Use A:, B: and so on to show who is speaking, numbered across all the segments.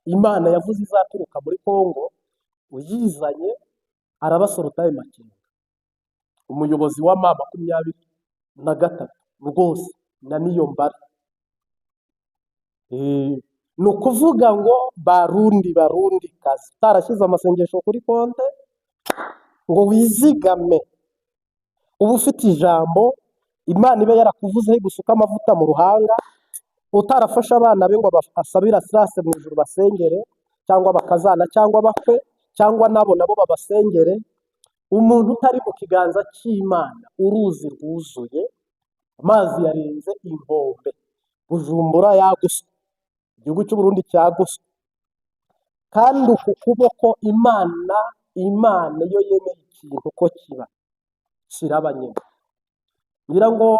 A: Imana yavuze izaturuka muri Kongo, uyizanye araba Sultani Makenga, umuyobozi wa M23 rwose na Niyombare. Ni ukuvuga ngo Barundi, Barundi kazi, utarashyize amasengesho kuri konte ngo wizigame, uba ufite ijambo Imana iba yarakuvuzeho igusuka amavuta mu ruhanga, utarafashe abana be ngo asabire asirase mu ijuru basengere, cyangwa bakazana cyangwa bakwe cyangwa nabo nabo babasengere, umuntu utari mu kiganza cy'Imana, uruzi rwuzuye, amazi yarenze inkombe, Bujumbura yagoswe, igihugu cy'u Burundi cyagoswe. Kandi uku kuboko Imana iyo yemeye ikintu ko kiba, kiraba nyine. Ngira ngo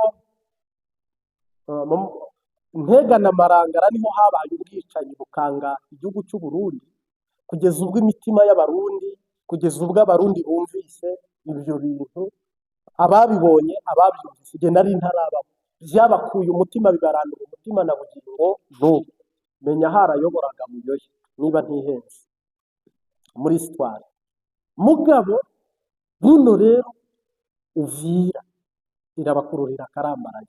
A: Ntega na Marangara niho habaye ubwicanyi bukanga igihugu cy'u Burundi, kugeza ubwo imitima y'Abarundi, kugeza ubwo Abarundi bumvise ibyo bintu, ababibonye, ababyumvise, igihe nari ntarabaho, byabakuye umutima, bibarandura umutima na bugingo n'ubu. Menya harayoboraga Buyoya, niba ntihenze muri histoire. Mugabo buno rero Uvira irabakururira akarambaraye.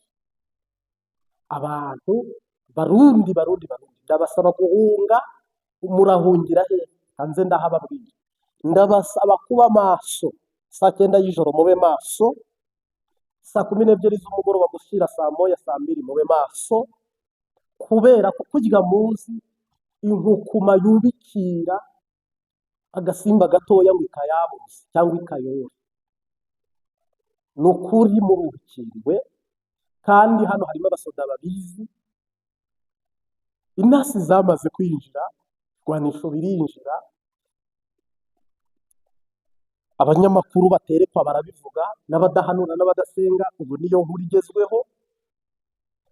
A: Abantu Barundi, Barundi, Barundi, ndabasaba guhunga. Murahungira he? Hanze ndahababwira. Ndabasaba kuba maso saa 9 y'ijoro, mube maso saa 12 z'umugoroba gushyira saa 1, saa 2, mube maso, kubera ko kurya muzi inkukuma yubikira agasimba gatoya ngo ikayabuze cyangwa ikayora. Ni ukuri murubikiriwe, kandi hano harimo abasoda babizi. Intasi zamaze kwinjira, ibirwanisho birinjira, abanyamakuru baterekwa barabivuga, n'abadahanura n'abadasenga, ubu niyo nkuru igezweho.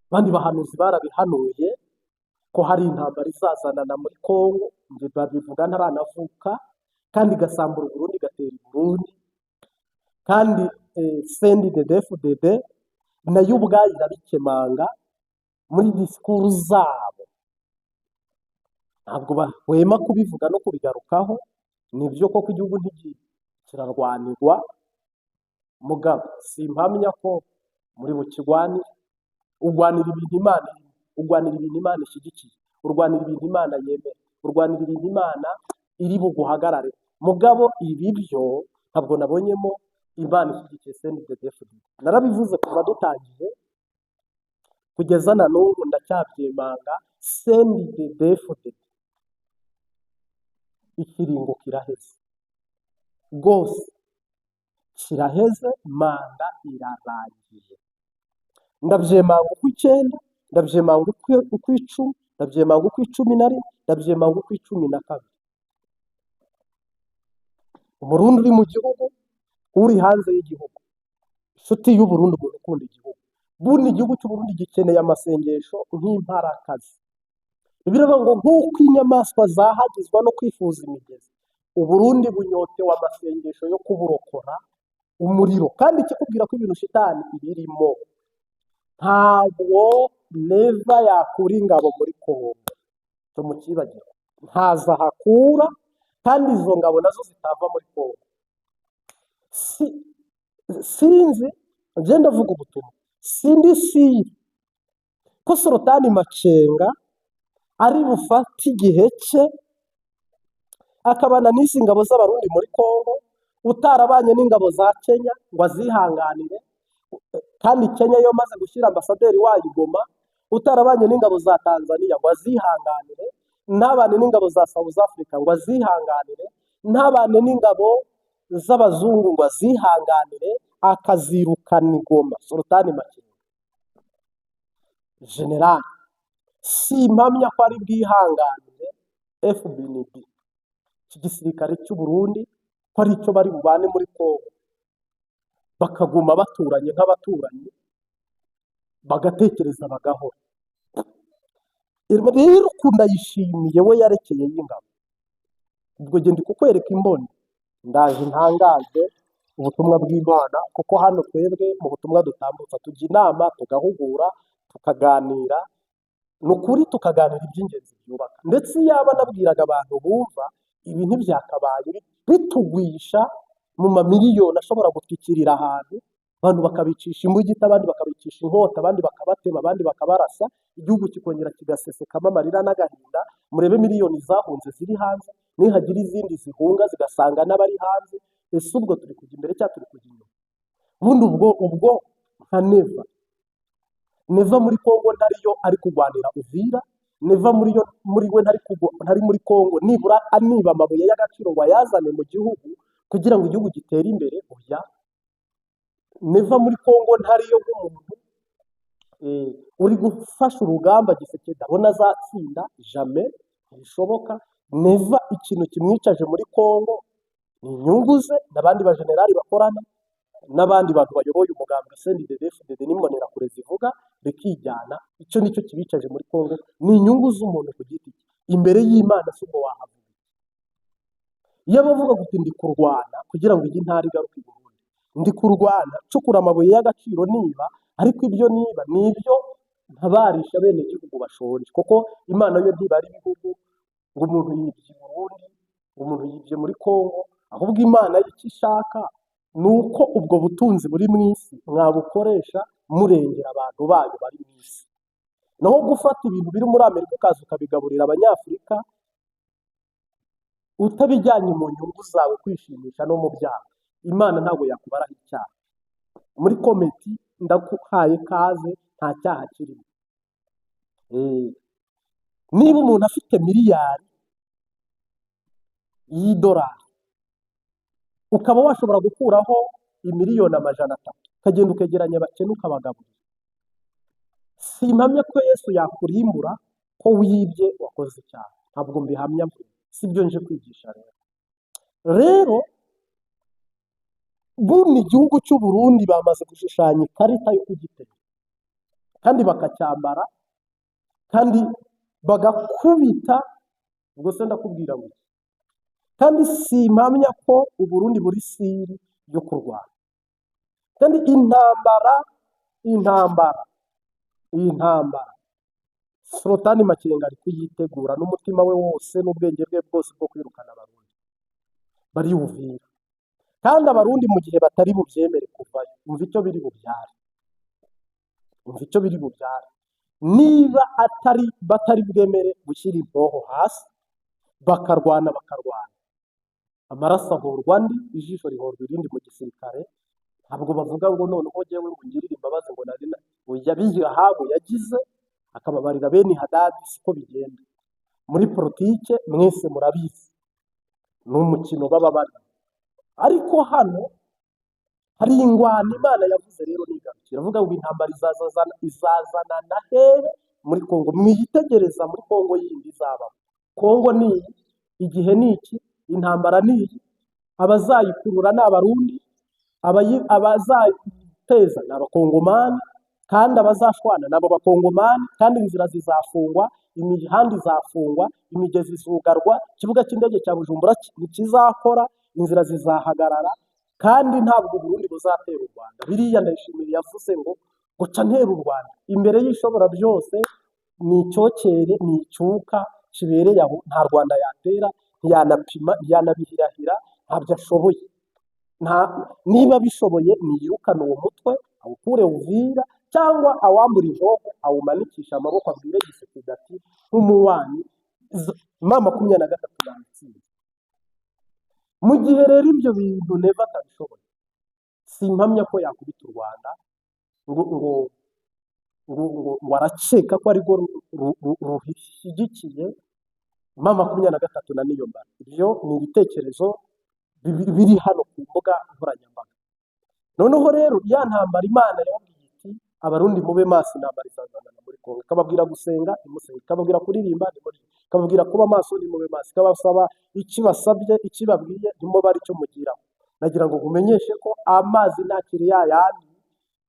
A: Abandi bahanuzi barabihanuye ko hari intambara izazanana muri Kongo, njye babivuga ntaranavuka, kandi igasambura Uburundi, igatera i Burundi. Kandi CNDD-FDD nayo ubwayo irabikemanga muri disikuru zabo, ntabwo bahwema kubivuga no kubigarukaho. Nibyo koko igihugu kirarwanirwa, mugabo simpamya ko muri bukigwanire. Urwanira ibintu Imana irimo, urwanira ibintu Imana ishyigikiye, urwanira ibintu Imana yemera, urwanira ibintu Imana iri buguhagarare. Mugabo ibi byo ntabwo nabonyemo Imana ishyigikiye CNDD-FDD. Narabivuze kuva dutangiye kugeza na n'ubu ndacyabyemanga: CNDD-FDD ikiringo kiraheze rwose, kiraheze, manda irarangiye. Ndabyemanga uko 9, ndabyemanga uko 10, ndabyemanga uko 11, ndabyemanga uko 12. Umurundi uri mu gihugu, uri hanze y'igihugu, inshuti y'Uburundi, umuntu ukunda igihugu, buno igihugu cy'Uburundi gikeneye amasengesho nk'imparakazi. Biravuga ngo nk'uko inyamaswa zahagizwa no kwifuza imigezi, Uburundi bunyotewe amasengesho yo kuburokora umuriro. Kandi ikikubwira ko ibintu shitani ibirimo, ntabwo Neva yakura ingabo muri Kongo, tumukibagirwa, ntazo ahakura, kandi izo ngabo nazo zitava muri Kongo. Si sinzi, ngenda avuga ubutumwa, sindi siri ko Sultani Makenga ari bufate igihe cye akabana n'izi ngabo z'Abarundi muri Kongo, utarabanye n'ingabo za Kenya ngo azihanganire, kandi Kenya yo maze gushyira ambasaderi wayo i Goma, utarabanye n'ingabo za Tanzania ngo azihanganire, ntabane n'ingabo za South Africa ngo azihanganire, ntabane n'ingabo z'abazungu ngo azihanganire, akazirukana i Goma. Sultani Makenga general, simpamya ko ari bwihanganire FBNB, iki gisirikare cy'u Burundi, ko ari cyo bari bubane muri Kongo, bakaguma baturanye nk'abaturanyi, bagatekereza bagahora. Rero ukuntu ayishimiye we yarekeye y'ingabo, ubwo njye ndi kukwereka imboni. Ndaje ntangaje ubutumwa bw'Imana, kuko hano twebwe mu butumwa dutambutsa tujya inama, tugahugura, tukaganira. Ni ukuri, tukaganira iby'ingenzi byubaka. Ndetse iyaba nabwiraga abantu bumva, ibi ntibyakabaye bitugwisha mu mamiliyoni ashobora gutwikirira ahantu, abantu bakabicisha imbugita, abandi bakabicisha inkota, abandi bakabatema, abandi bakabarasa, igihugu kikongera kigasesekamo amarira n'agahinda. Murebe miliyoni zahunze ziri hanze, nihagira izindi zihunga zigasanga n'abari hanze, ese ubwo turi kujya imbere cyangwa turi kujya inyuma? Ubundi ubwo nka Neva, Neva muri Kongo ntariyo ari kurwanira Uvira, Neva muri yo muri we ntari muri Kongo nibura aniba amabuye y'agaciro ngo ayazane mu gihugu kugira ngo igihugu gitere imbere. Oya, Neva muri Kongo ntariyo nk'umuntu uri gufasha urugamba Tshisekedi abona azatsinda, jamais, ntibishoboka. Neva ikintu kimwicaje muri Kongo ni inyungu ze n'abandi bajenerali bakorana n'abandi bantu bayoboye umugambwe CNDD-FDD n'imbonerakure zivuga bikijyana. Icyo nicyo kibicaje muri Kongo, ni inyungu z'umuntu ku giti cye. Imbere y'Imana si ubwo wahavuga iki? Iyo bavuga guti ndi kurwana kugira ngo iyi ntara igaruke i Burundi, ndi kurwana cukura amabuye y'agaciro niba, ariko ibyo niba ni ibyo ntabarisha bene igihugu bashonje, kuko Imana yo ntibara ibihugu ngo umuntu yibye i Burundi, ngo umuntu yibye muri Kongo. Ahubwo Imana yo icyo ishaka ni uko ubwo butunzi buri mu isi mwabukoresha murengera abantu bayo bari mu isi. Naho gufata ibintu biri muri Amerika ukaza ukabigaburira Abanyafurika utabijyanye mu nyungu zawe kwishimisha no mu byaha, Imana ntabwo yakubaraho icyaha. Muri comment ndaguhaye kaze, nta cyaha kirimo. Niba umuntu afite miliyari y'idolari, ukaba washobora gukuraho imiliyoni 300, ukagenda ukegeranya abakene ukabagaburira, simpamya ko Yesu yakurimbura ko wibye, wakoze icyaha. Ntabwo mbihamya, si byo nje kwigisha. Rero buno igihugu cy'u Burundi bamaze gushushanya ikarita yo kugitera, kandi bakacyambara, kandi bagakubita. Ubwo se ndakubwira ngo iki? Kandi simpamya ko Uburundi buri sûr yo kurwana. Kandi intambara, intambara, iyi ntambara Sultani Makenga ari kuyitegura n'umutima we wose n'ubwenge bwe bwose bwo kwirukana Abarundi bariwuvira. Kandi Abarundi mu gihe batari bubyemere kuvayo, umva icyo biri bubyare, umva icyo biri bubyare. Niba atari batari bwemere gushyira imboho hasi bakarwana, bakarwana, amaraso ahorwa andi, ijisho rihorwa irindi. Mu gisirikare ntabwo bavuga ngo noneho jyewe ngo ngirire imbabazi, ngo nari oya, bigira Ahabu yagize akababarira bene Hadadi, siko bigenda muri politike. Mwese murabizi, ni umukino baba barimo. Ariko hano hari ingwano Imana yavuze rero nigarukira, iravuga ngo intambara izazana na hehe? Muri Kongo. Mwiyitegereza muri Kongo yindi izabaho. Kongo ni iyi, igihe ni iki, intambara ni iyi, abazayikurura ni Abarundi, abazayiteza ni Abakongomani, kandi abazashwana ni abo Bakongomani. Kandi inzira zizafungwa, imihanda izafungwa, imigezi izugarwa, ikibuga cy'indege cya Bujumbura ntikizakora, inzira zizahagarara. Kandi ntabwo Uburundi buzatera u Rwanda. Biriya Ndayishimiye yavuze ngo guca ntera u Rwanda imbere y'Ishobora byose ni icyokere, ni icyuka kibereye aho. Nta Rwanda yatera, ntiyanapima, ntiyanabihirahira, ntabyo ashoboye. Nta niba bishoboye niyirukane uwo mutwe, awukure Uvira, cyangwa awambure inkoho, awumanikishe amaboko, abwire Tshisekedi ati nk'umuwanyi M23 bayitsinze. Mu gihe rero ibyo bintu Neva atabishoboye, simpamya ko yakubita u Rwanda ngo arakeka ko arirwo rushyigikiye M23 na Niyombare. Ibyo ni ibitekerezo biri hano ku mbuga nkoranyambaga. Noneho rero ya ntambara Imana yababwiye iti Abarundi mube maso, intambara izazanana muri Kongo, ikababwira gusenga ntimusenge, ikababwira kuririmba ntimuririmbe, ikababwira kuba maso ntimube maso, ikabasaba icyo ibasabye, icyo ibabwiye ntimube ari cyo mugiraho. Nagira ngo nkumenyeshe ko amazi ntakiri ya yandi,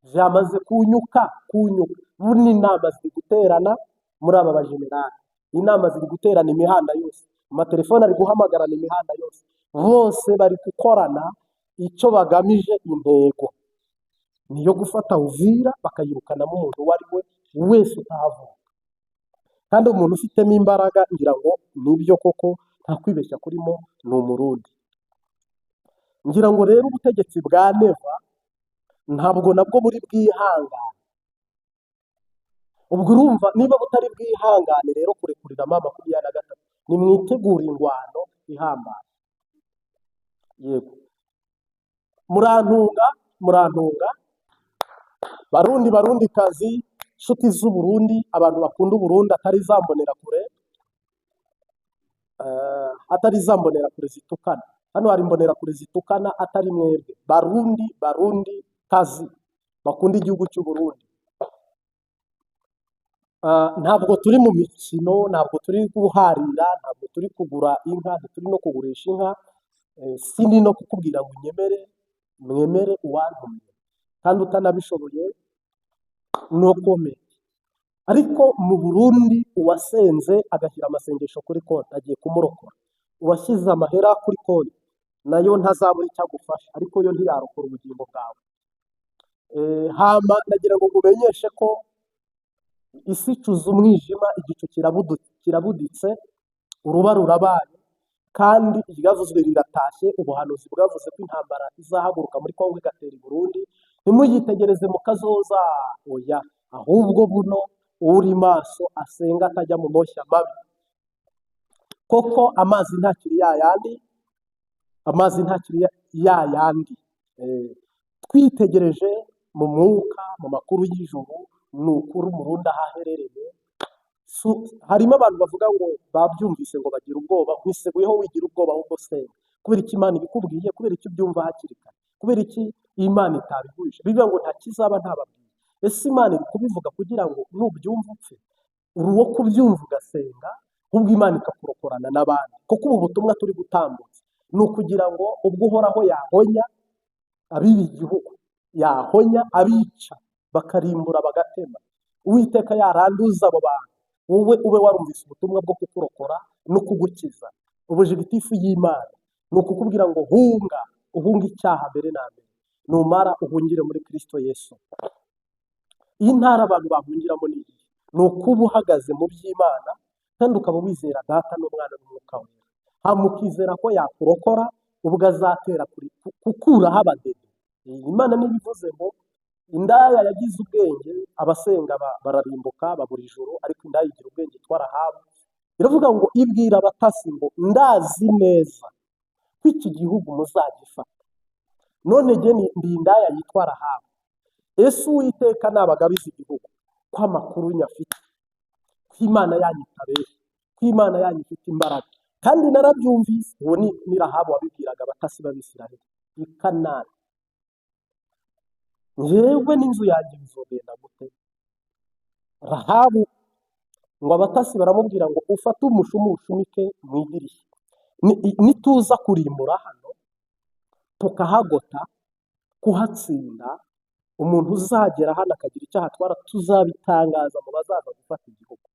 A: byamaze kunyuka, kunyuka. Buno inama ziri guterana muri aba bajenerali, inama ziri guterana imihanda yose, amatelefone ari guhamagarana imihanda yose, bose bari gukorana. Icyo bagamije, intego ni iyo gufata Uvira bakayirukanamo umuntu uwo ari we wese utahavuka. Kandi umuntu ufitemo imbaraga, ngira ngo nibyo koko, nta kwibeshya kurimo, ni Umurundi. Ngira ngo rero ubutegetsi bwa Neva ntabwo nabwo buri bwihangane. Ubwo urumva niba butari bwihangane rero kurekurira M23, nimwitegure ingwano ihambaye. Yego, murantunga, murantunga, Barundi, Barundi kazi, inshuti z'Uburundi, abantu bakunda Uburundi, atari za mbonerakure, atari za mbonerakure zitukana. Hano hari imbonerakure zitukana, atari mwebwe Barundi, Barundi kazi bakunda igihugu cy'u Burundi. Ntabwo turi mu mikino, ntabwo turi guharira, ntabwo turi kugura inka, ntituri no kugurisha inka. Sindi no kukubwira ngo unyemere, mwemere uwantumye, kandi utanabishoboye no comment. Ariko mu Burundi uwasenze agashyira amasengesho kuri konti agiye kumurokora, uwashyize amahera kuri konti nayo ntazabura icyo agufasha, ariko yo ntiyarokora ubugingo bwawe. Hama nagira ngo ngumenyeshe ko isi icuze umwijima, igicu kirabuditse, uruba rurabaye, kandi iryavuzwe riratashye. Ubuhanuzi bwavuze ko intambara izahaguruka muri Kongo igatera i Burundi, ntimuyitegereze mu kazoza, oya, ahubwo buno uri maso asenga atajya mu moshya mabi, koko amazi ntakiri ya yandi, amazi ntakiri ya yandi. Twitegereje mu mwuka, mu makuru y'ijuru, ni ukuri Umurundi aho aherereye harimo abantu bavuga ngo babyumvise ngo bagira ubwoba. Nkwiseguyeho, wigira ubwoba, ahubwo senga. Kubera iki Imana ibikubwiye? Kubera iki ubyumva hakiri kare? Kubera iki Imana itabiguhisha? Bivuga ngo nta kizaba ntababwiye. Ese Imana iri kubivuga kugira ngo nubyumva upfe? Uri uwo kubyumva ugasenga, ahubwo Imana ikakurokorana n'abandi, kuko ubu butumwa turi gutambutsa ni ukugira ngo ubwo Uhoraho yahonya abiba igihugu, yahonya abica, bakarimbura, bagatema, Uwiteka yaranduza abo bantu, wowe ube warumvise ubutumwa bwo kukurokora no kugukiza. Objectif y'Imana ni ukukubwira ngo hunga, uhunge icyaha mbere na mbere, numara uhungire muri Kristo Yesu. Iyi ntara abantu bahungiramo ni iyi, ni ukuba uhagaze mu by'Imana kandi ukaba wizera Data n'Umwana n'Umwuka Wera, hanyuma ukizera ko yakurokora ubwo azatera gukuraho abadede. Imana niba ivuze ngo indaya yagize ubwenge, abasenga bararimbuka babura ijuru, ariko indaya igira ubwenge itwa Rahabu, iravuga ngo ibwira abatasi ngo ndazi neza ko iki gihugu muzagifata, none jye ndi indaya yitwa Rahabu, ese Uwiteka nabagabiza igihugu, ko amakuru nyafite, ko Imana yanyu itabeshya, ko Imana yanyu ifite imbaraga, kandi narabyumvise. Uwo ni Rahabu wabibwiraga abatasi b'Abisiraheli i Kanani. Njyewe n'inzu yanjye bizogenda gute? Rahabu ngo abatasi baramubwira ngo ufate umushumi uwushumike mu idirishya, nituza kurimbura hano tukahagota kuhatsinda, umuntu uzagera hano akagira icyaha atwara tuzabitangaza mu bazaza gufata igihugu,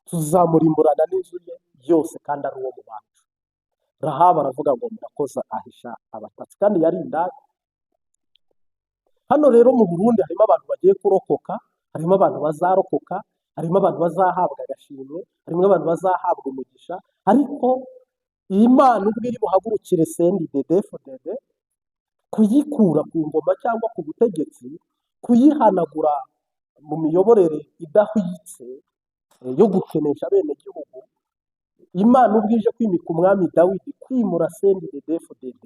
A: tuzamurimburana n'inzu ye yose kandi ari uwo mu bacu. Rahabu aravuga ngo murakoza, ahisha abatasi, kandi yari indaya. Hano rero mu Burundi harimo abantu bagiye kurokoka, harimo abantu bazarokoka, harimo abantu bazahabwa agashimwe, harimo abantu bazahabwa umugisha, ariko iyi Mana ubwo iri buhagurukire CNDD-FDD kuyikura ku ngoma cyangwa ku butegetsi, kuyihanagura mu miyoborere idahwitse yo gukenesha abenegihugu, Imana ubwo ije kwimika umwami Dawidi, kwimura CNDD-FDD,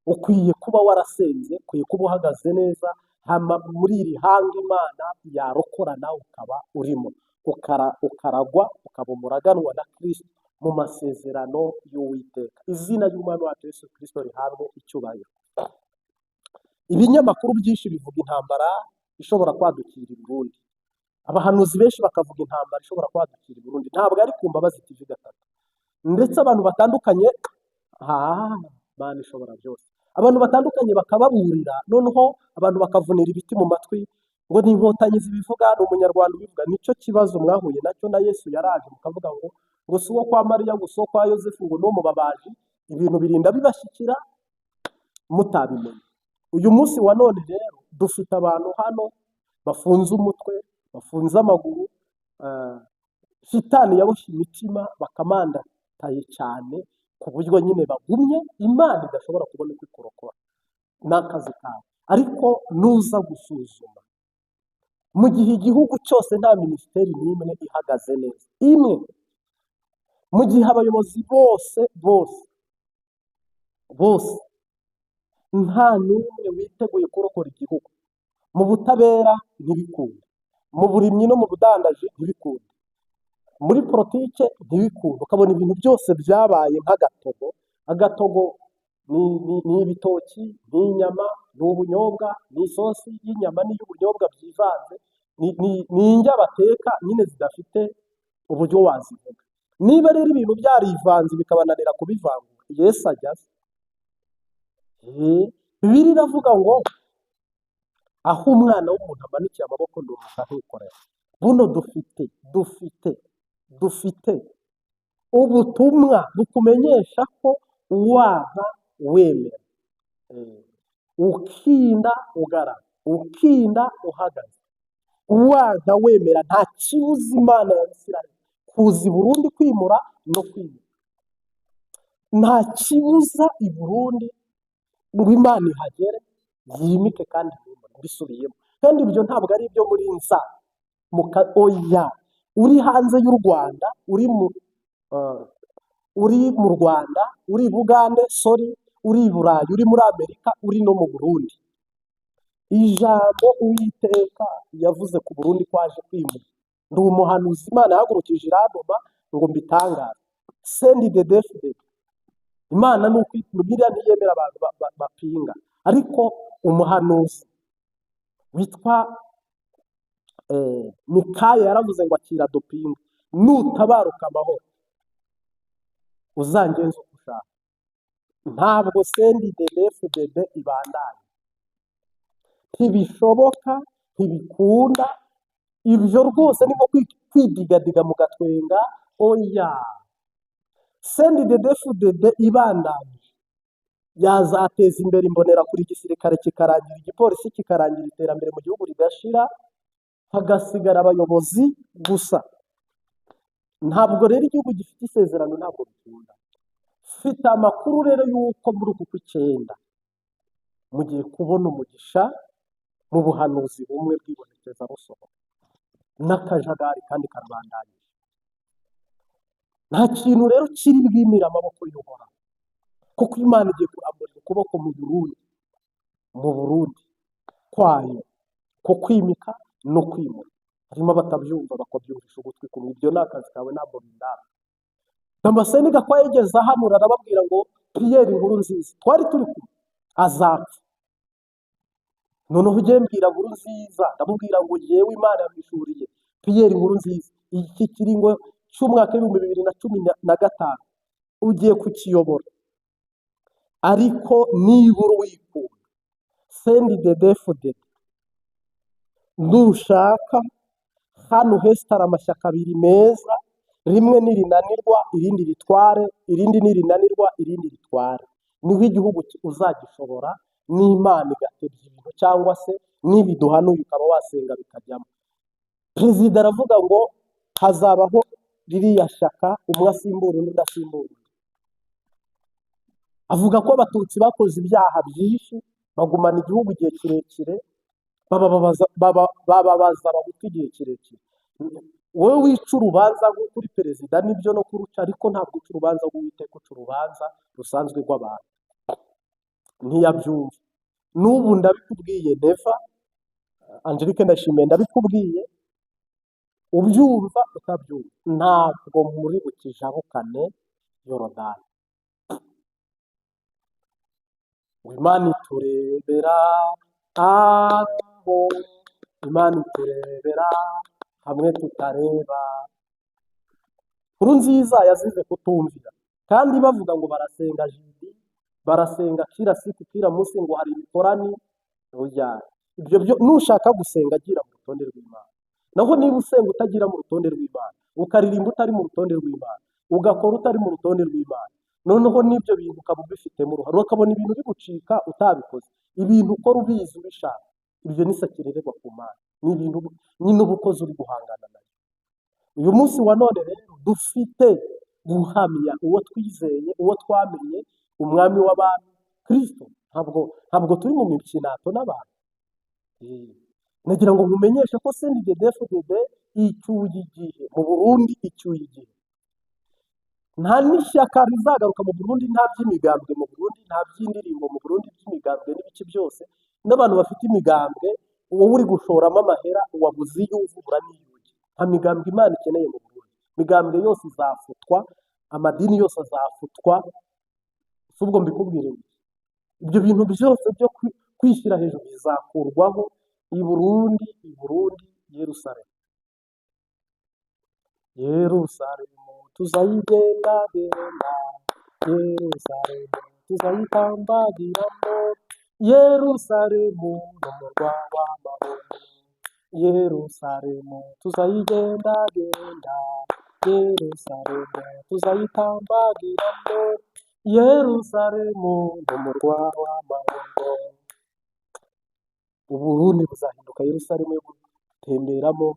A: ukwiye kuba warasenze, ukwiye kuba uhagaze neza, hama muri iri hanga Imana yarokora nawe ukaba urimo, ukaragwa, ukaba umuraganwa na Kristo mu masezerano y'Uwiteka. Izina ry'Umwami wacu Yesu Kristo rihabwe icyubahiro. Ibinyamakuru byinshi bivuga intambara ishobora kwadukira i Burundi, abahanuzi benshi bakavuga intambara ishobora kwadukira i Burundi. Ntabwo ari ku Mbabazi TV gatatu, ndetse abantu batandukanye, Mana ishobora byose, abantu batandukanye bakababurira, noneho abantu bakavunira ibiti mu matwi ngo ni Inkotanyi zibivuga, ni Umunyarwanda ubivuga. Nicyo kibazo mwahuye nacyo. Na Yesu yaraje mukavuga ngo si uwo kwa Mariya, ngo si uwo kwa Yosefu, ngo ni uwo mu babaji. Ibintu birinda bibashyikira mutabimenye. Uyu munsi wa none rero dufite abantu hano bafunze umutwe, bafunze amaguru. Shitani yaboshye imitima bakamandataye cyane, ku buryo nyine bagumye Imana idashobora kubona uko ikurokora n'akazi kawe. Ariko nuza gusuzuma mu gihe igihugu cyose nta minisiteri n'imwe ihagaze neza imwe, mu gihe abayobozi bose bose bose nta n'umwe witeguye kurokora igihugu, mu butabera ntibikunde, mu burimyi no mu budandaji ntibikunde, muri politike ntibikunde, ukabona ibintu byose byabaye nk'agatogo. Agatogo ni ibitoki, ni inyama, ni ubunyobwa, ni isosi y'inyama n'iy'ubunyobwa byivanze, ni indya bateka nyine zidafite uburyo wazivuga. Niba rero ibintu byarivanze bikabananira kubivangura, Yesu ajya aza. Bibiliya iravuga ngo aho umwana w'umuntu amanikiye amaboko nduruka nkikorera. Buno dufite ubutumwa bukumenyesha ko wanka wemera, ukinda ugarama, ukinda uhagaze, wanka wemera, nta kibuza Imana ya Isirayeli kuza i Burundi kwimura no kwimura, nta kibuza i Burundi ngo Imana ihagere yimike kandi yimure. Mbisubiyemo, kandi ibyo ntabwo ari ibyo muri nza oya, uri hanze y'u Rwanda, uri mu Rwanda, uri i Bugande, sorry, uri i Burayi, uri muri Amerika, uri no mu Burundi, ijambo Uwiteka yavuze ku Burundi ko aje kwimura, ndi umuhanuzi Imana yahagurukije irantuma ngo mbitangaze. CNDD-FDD, Imana ni uko Bibiliya ntiyemera abantu bapinga, ariko umuhanuzi witwa Mikaya yaravuze ngo akira dupinga, nutabaruka amahoro uzangenza uko ushaka. Ntabwo CNDD-FDD ibandanya, ntibishoboka, ntibikunda. Ibyo rwose ni nko kwidigadiga mu gatwenga. Oya, CNDD-FDD ibandanyije yazateza imbere imbonerakure, igisirikare kikarangira, igipolisi kikarangira, iterambere mu gihugu rigashira, hagasigara abayobozi gusa. Ntabwo rero igihugu gifite isezerano, ntabwo bikunda. Mfite amakuru rero y'uko muri uku kw'icyenda mugiye kubona umugisha mu buhanuzi bumwe bwibonekeza busohoka n'akajagari kandi karabandanyije. Nta kintu rero kiri bwimire amaboko y'Uhoraho, kuko Imana igiye kuramburira ukuboko mu Burundi, mu Burundi kwayo, ko kwimika no kwimura. Harimo abatabyumva bakabyumvisha ugutwi kumwe, ibyo ni akazi kawe, ntabwo bindaba. Damascene Gakwaya yigeze ahanura arababwira ngo Pierre Nkurunziza, twari turi kumwe, azapfa. Noneho ugiye mbwira Nkurunziza, ndamubwira ngo yewe Imana yamwishuriye Pierre Nkurunziza iki kiringo cy'umwaka w'2015 ugiye kukiyobora, ariko nibura wikunda CNDD-FDD, nushaka hano hesitara amashyaka abiri meza, rimwe nirinanirwa irindi ritware, irindi nirinanirwa irindi ritware, niho igihugu uzagishobora n'Imana igatebya ibintu, cyangwa se nibiduhanuye ukaba wasenga bikajyamo. Perezida aravuga ngo hazabaho ririya shyaka, umwe asimbura undi, undi asimbura undi. Avuga ko abatutsi bakoze ibyaha byinshi, bagumana igihugu igihe kirekire, bababaza abahutu igihe kirekire. Wowe wica urubanza nk'uko uri perezida, nibyo no kuruca, ariko ntabwo uca urubanza rw'Uwiteka, uca urubanza rusanzwe rw'abantu. Ntiyabyumva. N'ubu ndabikubwiye, Neva Angelique Ndashimiye, ndabikubwiye, ubyumva utabyumva, ntabwo muri bukijabukane Yorodani. Ngo Imana iturebera aho, Imana iturebera hamwe tutareba. Nkurunziza yazize kutumvira, kandi bavuga ngo barasenga jeudi, barasenga kila siku kila munsi, ngo hari ibikorani. Oya, ibyo byo nushaka gusenga agira mu rutonde rw'Imana. Naho niba usenga utagira mu rutonde rw'Imana, ukaririmba utari mu rutonde rw'Imana, ugakora utari mu rutonde rw'Imana, noneho n'ibyo bintu ukaba ubifitemo uruhare, ukabona ibintu bigucika utabikoze, ibintu ukora ubizi ubishaka, ibyo ni sakirererwa ku Mana, ni ibintu nyine uba ukoze uri guhangana nayo. Uyu munsi wa none rero dufite guhamya uwo twizeye, uwo twamenye, umwami w'abami Kristo. Ntabwo turi mu mikinato n'abantu. Nagira ngo nkumenyeshe ko CNDD-FDD icyuye igihe mu Burundi, icyuye igihe. Nta n'ishyaka rizagaruka mu Burundi, nta by'imigambwe mu Burundi, nta by'indirimbo mu Burundi by'imigambwe n'ibice byose. N'abantu bafite imigambwe, wowe uri gushoramo amahera, wabuze iyo uvura n'iyugi. Nta migambwe Imana ikeneye mu Burundi. Imigambwe yose izafutwa, amadini yose azafutwa. Si ubwo mbikubwire iki? Ibyo bintu byose byo kwishyira hejuru bizakurwaho i Burundi, i Burundi, Yerusalemu. Yerusalemu tuzayigendagenda, Yerusalemu tuzayitambagiramo, Yerusalemu n'umurwa w'amahoro. Yerusalemu tuzayigendagenda, Yerusalemu tuzayitambagiramo, Yerusalemu n'umurwa w'amahoro. Uburundi buzahinduka Yerusalemu yo gutemberamo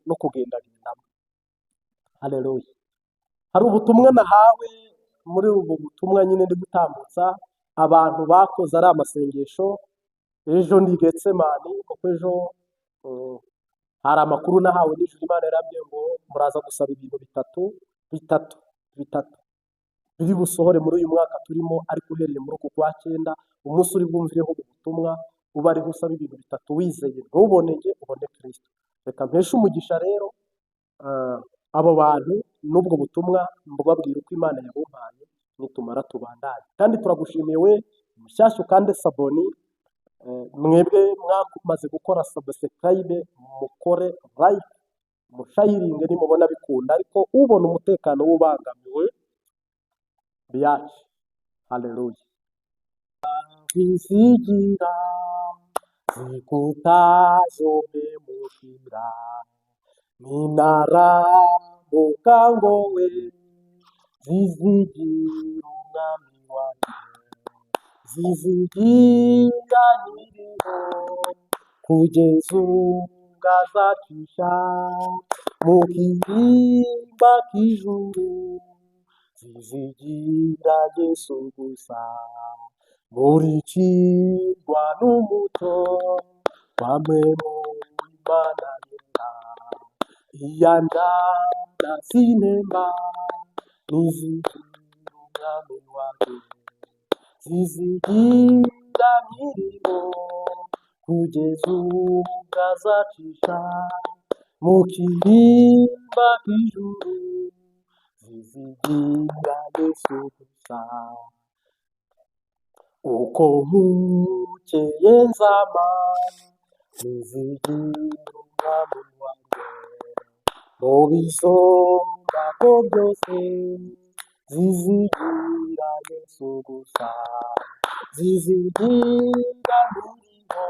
A: no kugendagendamo. Haleluya. Hari ubutumwa nahawe, muri ubu butumwa nyine ndi gutambutsa, abantu bakoze ari amasengesho. Ejo ndi Getsemani, kuko ejo hari amakuru nahawe nijoro. Imana yarambwiye ngo muraza gusaba ibintu bitatu, bitatu, bitatu biri busohore muri uyu mwaka turimo, ariko uhereye muri uku kwa cyenda, umunsi uri bwumvireho ubu butumwa, uba ariho usaba ibintu bitatu wizeye, ntubonege, ubone Kristo. Reka mpeshe umugisha rero abo bantu n'ubwo butumwa, mbabwira uko Imana yabumpaye, nitumara tubandanye. Kandi turagushimiye we mushyashya, ukande s'abonner. Mwebwe mwamaze gukora subscribe, mukore like, mushayiringe nimubona bikunda, ariko ubona umutekano w'ubangamiwe biyace. Haleluya. Kwizigira zikutazomemukira, ninaramuka ngowe, zizigira umwami wanjye, zizigira nyiriho, kugeza ubwo azacisha mu kirimba k'ijuru, zizigira Yesu gusa, murikirwa n'umuco bamwe mu Imana yera, iyanjana sinema, nizigira umwami wanjye, zizigira nyiriho, kugeza ubwo azacisha mu kirimba k'ijuru, zizigira Yesu gusa. Uko bukeye nzama nizigira umwami wanjye, mu bisonga ko byose, zizigira Yesu gusa, zizigira nyiriho,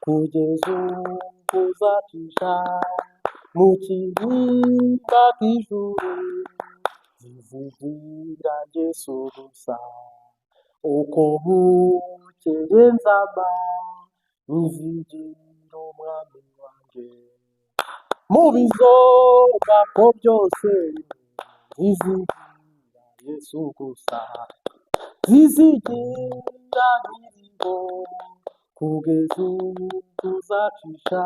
A: kugeza ubwo uzacisha mu kirimba k'ijuru, zizigira Yesu gusa. Uko bukeye nzama nizigira umwami wanjye, mu bizoba ko byose, zizigira Yesu gusa, zizigira nyiriho, kugeza ubwo uzacisha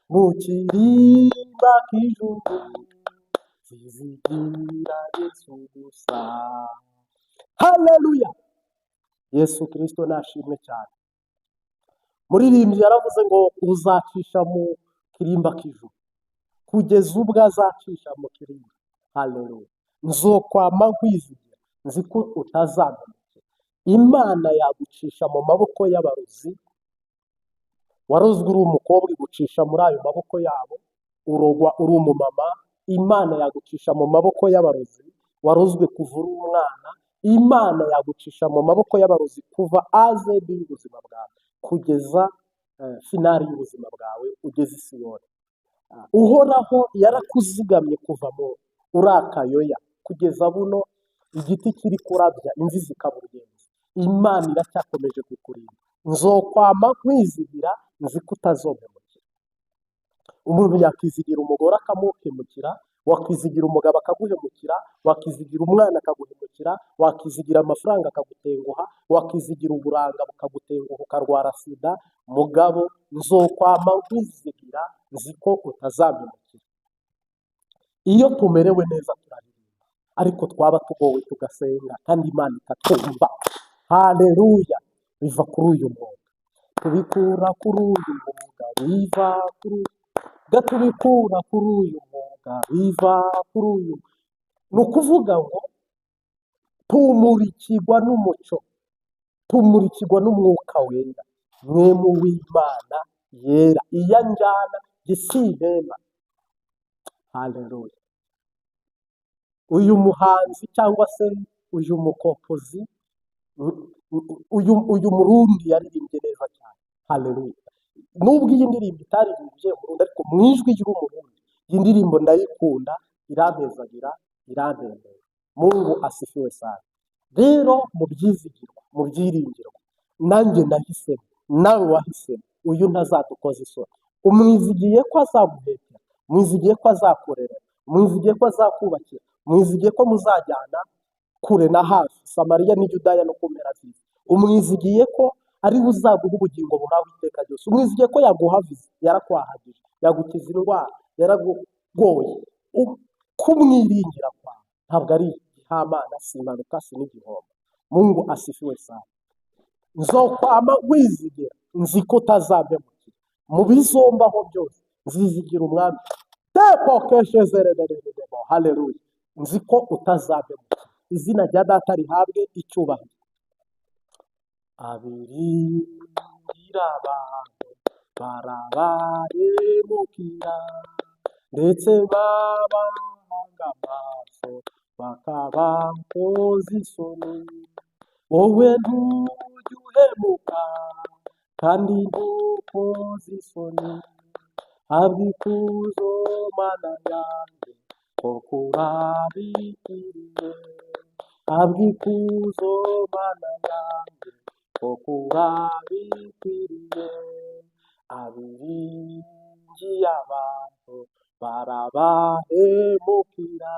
A: mu kirimba k'ijuru, zizigira Yesu gusa. Haleluya! Yesu Kirisito nashimwe cyane. Muririmbyi yaravuze ngo uzacisha mu kirimba k'ijuru, kugeza ubwo azacisha mu kirimba. Haleluya! Nzokwama nkwizigira, nzi ko utazampemukira. Imana yagucisha mu maboko y'abarozi. Warozwe uri umukobwa, igucisha muri ayo maboko yabo. Urogwa uri umumama, Imana yagucisha mu maboko y'abarozi. Warozwe kuva uri umwana, Imana yagucisha mu maboko y'abarozi kuva azedi y'ubuzima bwawe kugeza finale y'ubuzima bwawe ugeze i Siyoni. Uhoraho yarakuzigamye kuva mu uri akayoya kugeza buno igiti kiri kurabya, imvi zikaba uruyenzi. Imana iracyakomeje kukurinda. Nzokwama nkwizigira, nzi ko utazompemukira. Umuntu yakizigira umugore akamuhemukira, wakizigira umugabo akaguhemukira, wakizigira umwana akaguhemukira, wakizigira amafaranga akagutenguha, wakizigira uburanga bukagutenguha ukarwara sida. Mugabo nzokwama nkwizigira, nzi ko utazampemukira. Iyo tumerewe neza turaririmba, ariko twaba tugowe tugasenga kandi Imana ikatwumva. Haleluya! Biva kuri uyu mwuga, tubikura kuri uyu mwuga, biva kuri ga tubikura kuri uyu mwuga, biva kuri uyu. Ni ukuvuga ngo tumurikirwa n'umucyo, tumurikirwa n'umwuka wera, mwemu w'Imana yera, iyo anjyana jye simpema. Haleluya! Uyu muhanzi cyangwa se uyu mukopozi, uyu Murundi yaririmbye neza cyane. Haleluya! Nubwo iyi ndirimbo itaririmbye Umurundi, ariko mu ijwi ry'Umurundi iyi ndirimbo ndayikunda, irampezagira, irantembera. Mungu asifiwe sana. Rero mu byizigirwa, mu byiringirwa, nanjye nahisemo, nawe wahisemo, uyu ntazadukoza isoni. Umwizigiye ko azaguhekera, mwizigiye ko azakorera, mwizigiye ko azakubakira, mwizigiye ko muzajyana kure na hafi, Samariya n'i Yudaya no ku mpera z'isi. Umwizigiye ko ari we uzaguha ubugingo buhoraho iteka ryose. Umwizigiye ko yaguha viza, yarakwahagije, yagukiza indwara, yaragugoye. Kumwiringira kwawe ntabwo ari igihamana, si impanuka, si n'igihombo. Mungu asifiwe sana. Nzokwama wizigira, nzi ko utazampemukira. Mu bizombaho byose nzizigira Umwami. Tepokeshezerederedebo. Haleluya! Nzi ko utazampemukira. Izina rya Data rihabwe icyubahiro. Abiringira abantu barabahemukira, ndetse babahanga amaso bakabakoza isoni. Wowe ntujya uhemuka kandi ntukoze isoni. Habwa ikuzo Mana yanjye, koko urabikwiriye. Habwa ikuzo Mana yanjye, koko urabikwiriye. Abiringiye abantu barabahemukira,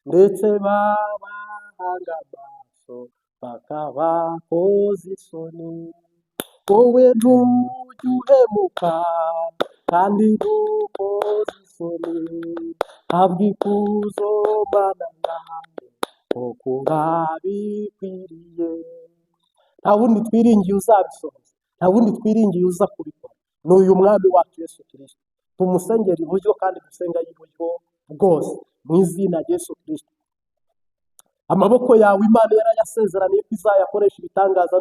A: ndetse babahanga amaso bakabakoza isoni. Wowe ntujya uhemuka kandi ntukoze isoni. Habwa ikuzo Mana yanjye, koko urabikwiriye. Nta wundi twiringiye uzabisohoza, nta wundi twiringiye uza kubikora, ni uyu Mwami wacu Yesu Kirisito. Tumusengera iburyo kandi dusenga iburyo bwose mu izina rya Yesu Kirisito. Amaboko yawe Imana yarayasezeraniye ko izayakoresha ibitangaza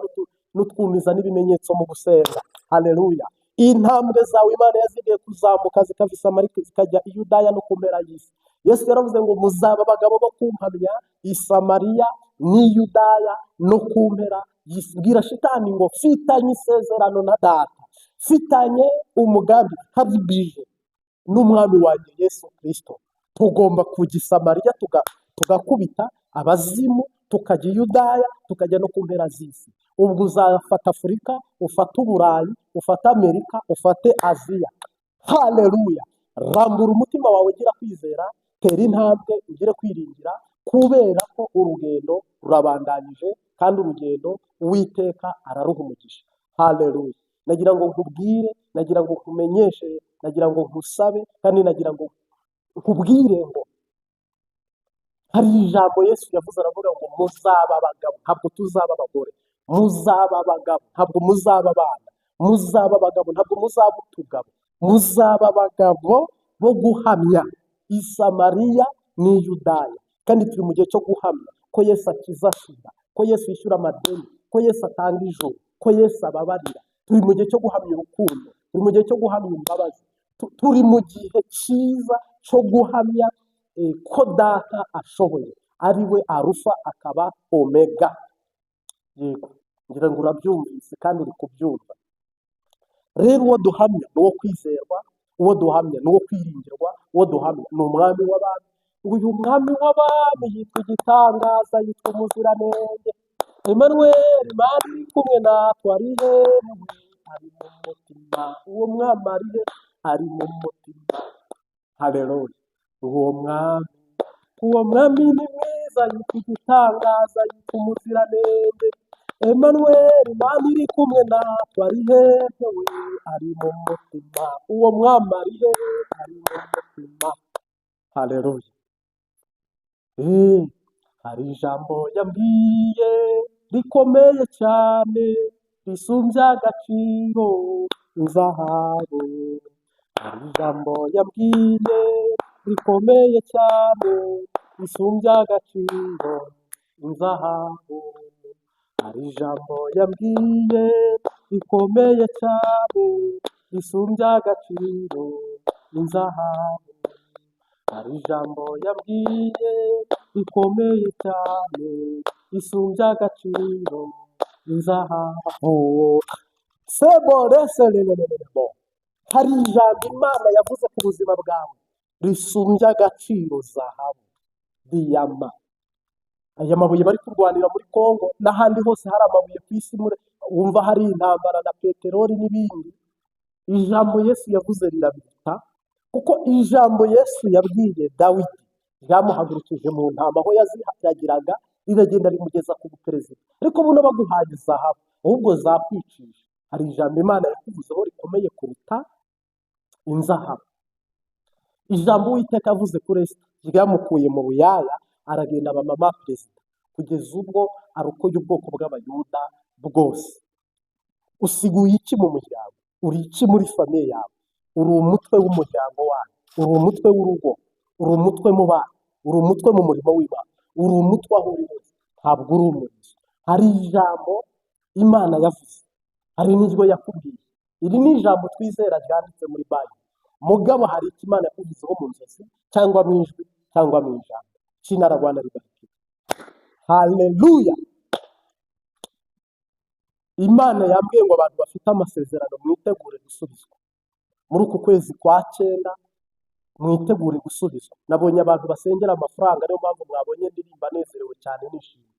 A: n'utwumiza n'ibimenyetso mu gusenga. Haleluya! Intambwe zawe Imana yazigiye kuzamuka zikava i Samariya zikajya i Yudaya no ku mpera y'isi. Yesu yaravuze ngo muzaba abagabo bo kumpamya i Samariya n'i Yudaya no ku mpera y'isi. Bwira shitani ngo mfitanye isezerano na Data, mfitanye umugambi, hari bije n'Umwami wanjye Yesu Kirisito. Tugomba kujya i Samariya tugakubita abazimu, tukajya i Yudaya, tukajya no ku mpera z'isi. Ubwo uzafata Afurika, ufate Uburayi, ufate Amerika, ufate Aziya. Haleluya! Rambura umutima wawe, gira kwizera, tera intambwe, ugire kwiringira, kubera ko urugendo rurabandanyije kandi urugendo Uwiteka araruha umugisha. Haleluya! Nagira ngo nkubwire, nagira ngo nkumenyeshe, nagira ngo nkusabe, kandi nagira ngo nkubwire ngo hari ijambo Yesu yavuze, aravuga ngo muzaba abagabo, ntabwo tuzaba abagore. Muzaba abagabo, ntabwo muzaba abana. Muzaba abagabo, ntabwo muzaba utugabo. Muzaba abagabo bo guhamya i Samariya n'i Yudaya. Kandi turi mu gihe cyo guhamya ko Yesu akiza sida, ko Yesu yishyura amadeni, ko Yesu atanga ijuru, ko Yesu ababarira. Turi mu gihe cyo guhamya urukundo, turi mu gihe cyo guhamya imbabazi, turi mu gihe cyiza cyo guhamya ko Data ashoboye, ari we Arufa akaba Omega. Yego, ngira ngo urabyumvise kandi uri kubyumva. Rero uwo duhamya ni uwo kwizerwa, uwo duhamya ni uwo kwiringirwa, uwo duhamya ni Umwami w'abami. Uyu Mwami w'abami yitwa igitangaza, yitwa umuziranenge, Emmanuel, Imana iri kumwe natwe. Ari hehe? Ari mu mutima. Uwo Mwami ari he? Ari mu mutima. Haleluya. Uwo mwami, uwo mwami ni mwiza, yitwa igitangaza, yitwa umuziranenge. Emmanuel, Imana iri kumwe natwe, ari hehe we? Ari mu mutima. Uwo mwami ari hehe? Ari mu mutima. Haleluya. Hari ijambo yambwiye rikomeye cyane, risumbya agaciro inzahabu. Hari ijambo yambwiye rikomeye cyane, risumbya agaciro inzahabu. Hari ijambo yambwiye rikomeye cyane, risumbya agaciro inzahabu. Hari ijambo yambwiye rikomeye cyane, risumbya agaciro inzahabu. Sebo reselelelelebo. Hari ijambo Imana yavuze ku buzima bwawe risumbya agaciro zahabu, diyama. Aya mabuye bari kurwanira muri Kongo n'ahandi hose hari amabuye ku isi, wumva hari intambara na peteroli n'ibindi. Ijambo Yesu yavuze rirabita, kuko ijambo Yesu yabwiye Dawidi ryamuhagurukije mu ntama aho yaziragiraga, riragenda rimugeza ku buperezida. Ariko buno baguhaye zahabu, ahubwo zakwicisha. Hari ijambo Imana yakuvuzeho rikomeye kuruta inzahabu. Ijambo Uwiteka yavuze kuri Esita ryamukuye mu buyaya, aragenda aba mama perezida, kugeza ubwo arokoye ubwoko bw'Abayuda bwose. Usiguye iki mu muryango? Uri iki muri famille yawe? Uri umutwe w'umuryango wanyu, uri umutwe w'urugo, uri umutwe mu bana, uri umutwe mu murimo w'Imana, uri umutwe aho uri hose, ntabwo uri umurizo. Hari ijambo Imana yavuze, hari n'iryo yakubwiye. Iri ni ijambo twizera ryanditse muri Bible. Mugabo hari icyo Imana yakuvuzeho mu nzozi, cyangwa mu ijwi, cyangwa mu ijambo. Kinararwana ribarikiwe. Haleluya. Imana yambwiye ngo abantu bafite amasezerano mwitegure gusubizwa muri uku kwezi kwa cyenda, mwitegure gusubizwa. Nabonye abantu basengera amafaranga, niyo mpamvu mwabonye ndirimba nezerewe cyane nishimye.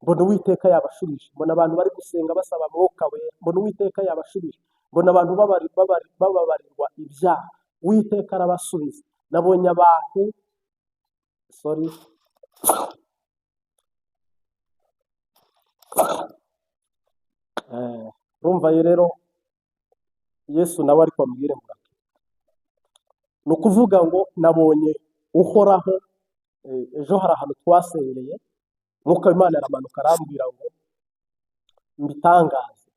A: Mbona Uwiteka yabashubije. Mbona abantu bari gusenga basaba Mwuka Wera, mbona Uwiteka yabashubije. Mbona abantu bababarirwa ibyaha, Uwiteka arabasubiza. Nabonye abantu, sorry, urumva rero Yesu nawe ariko ambwire ngo ni ukuvuga ngo nabonye Uhoraho. Ejo hari ahantu twasengeye, Mwuka w'Imana aramanuka arambwira ngo mbitangaze,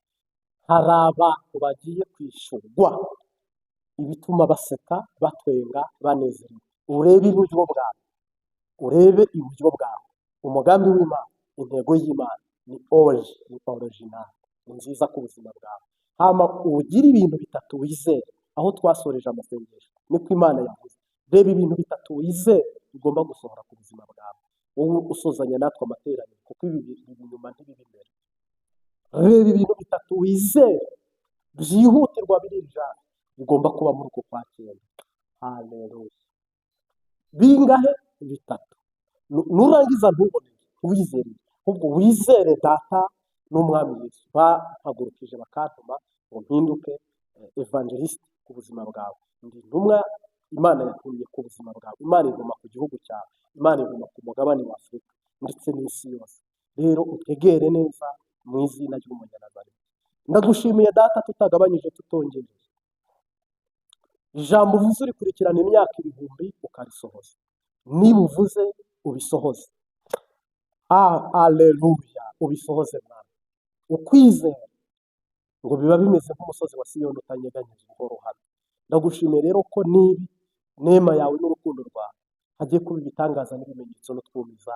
A: hari abantu bagiye kwishyurwa ibituma baseka, batwenga, banezerewe. Urebe iburyo bwawe, urebe iburyo bwawe. Umugambi w'Imana, intego y'Imana ni oriji, ni original, ni nziza ku buzima bwawe. Hama ugire ibintu bitatu wizere. Aho twasoreje amasengesho niko Imana yavuze. Reba ibintu bitatu wizere bigomba gusohora ku buzima bwawe, wowe usozanya natwe amateraniro, kuko ibi biri inyuma ntibiba imbere. Reba ibintu bitatu wizere byihutirwa biri ijana bigomba kuba muri uku kwa cyenda. Haleluya. Bingahe? Bitatu. Nurangiza ntubone wizere, ahubwo wizere Data n'Umwami Yesu bahagurukije bakantuma ngo mpinduke evangeliste ku buzima bwawe. Ndi intumwa Imana yatumye ku buzima bwawe. Imana iguma ku gihugu cyawe, Imana iguma ku mugabane wa Afurika ndetse n'isi yose. Rero utegere neza mu izina ry'Umunyanazareti. Ndagushimiye Data, tutagabanyije tutongereye. Ijambo uvuze urikurikirana imyaka ibihumbi ukarisohoza. Niba uvuze ubisohoze. Aleluya, ubisohoze Mwami. Ukwizera ngo biba bimeze nk'umusozi wa Siyoni utanyeganyeza uhora uhamye. Ndagushimiye rero ko nibi nema yawe n'urukundo rwawe hagiye kuba ibitangaza n'ibimenyetso no twumiza